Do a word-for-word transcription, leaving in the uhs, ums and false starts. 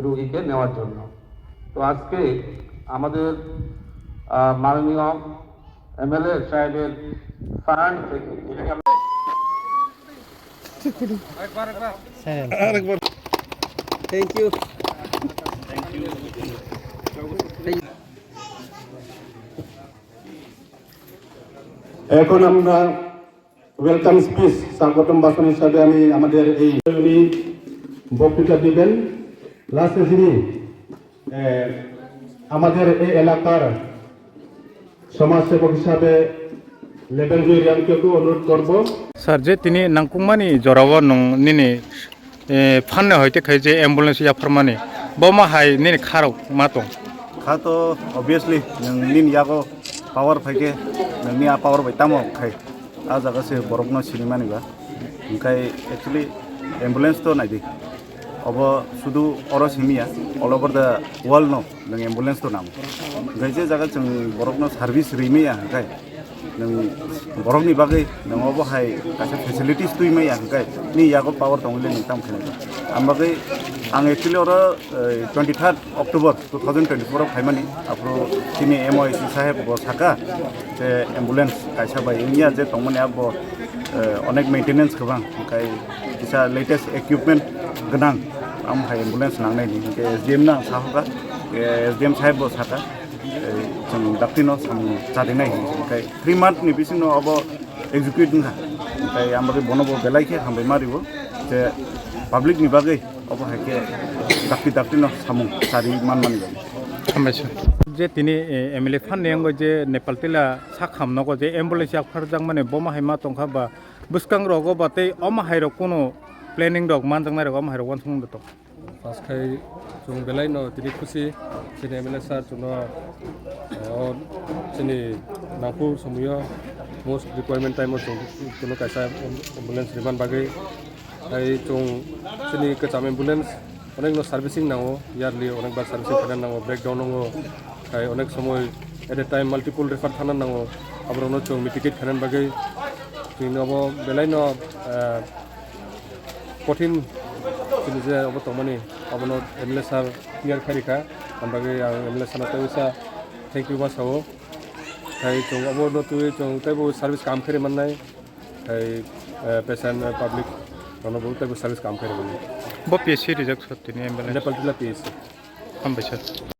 রোগীকে নেওয়ার জন্য। তো আজকে আমাদের আহ, মাননীয় এমএলএ সাহেবের ফান্ড থেকে Thank you. এখন আমরা ওয়েলকাম স্পিচ স্বাগতম ভাষণ হিসাবে আমি আমাদের এই উনি বক্তৃতা দিবেন। লাস্টে যিনি এ, আমাদের এই এলাকার সমাজসেবক হিসাবে লেবেনজয় রিয়াংকেকে অনুরোধ করব। Sir, je tini nangkukmani jorao nwng nini eh, phanne hoite khai je ambulance yapharmani, bo ma hai nini kharok ma tong? Kha to obviously nwng nini yago power phaikhe nwngni a power bai tamo khai a jaga se borokno sinimani ba. Hwnkhe actually ambulance to naidi. Obo sudu oro simiya, all over the world no nwng ambulance to nango. Hwnkhe je jaga chwng borokno service rimaya hwnkhe nwng borokni bagwi nwng obo hai kaisa facilities twi maya hwnkhe ni yago power tongwili nwng tamo khenai. Ang bagwi ang actually oro twenty third October two thousand twenty four o phaimani aphuru chini M O I C saheb bo saka je ambulance kaisa bai wngya je tongmani abo onek maintenance kwbang hwnkhe kisa latest equipment gwnang amo hai ambulance nangnai hwnkhe S D M no sahoka S D M saheb bo saka. Chwng daktino samung chadinai hwnkhe three month ni bisingno abo execute wngkha. Hwnkhe ang bagwi bono bo belai khe hambai ma rwo je public ni bagwi obo hai khe dakti daktino samung chadi manmani bagwi. Hambai sir. Je tini eh, M L A phan ni yango je Nepal tila sakham nogo je ambulance yak pharjak mani boma hai ma tongkha ba bwskang rogo ba tei oma hai rok kuno planning rok manjaknai rok oma hai rok wansukmung da tong. First khai chwng belai no tini khusi chini M L A sir chwngno o chini nangkuk somoyo most requirement time o chwng chwngno kaisa ambulance riman bagwi. Hai chwng chini kwcham ambulance onek no servicing nango, yearly onek bar servicing khaina nango, breakdown nango, hai onek somoi at a time multiple refer thana nango, aborokno chwng mitigate khaina bagwi chwngno obo belai no kothin chini je obo tongmani abono M L A sir clear khairikha, ang bagwi ang M L A sir no tei usa thank you ma sao. Hai chwng obo no twi chwng teibo service kam khairi mannai. Hai patient public rokno bo teibo service kam khairi mannai. Bo P S C rijak sir tini M L A. Nepal Tila P S C. Hambai sir.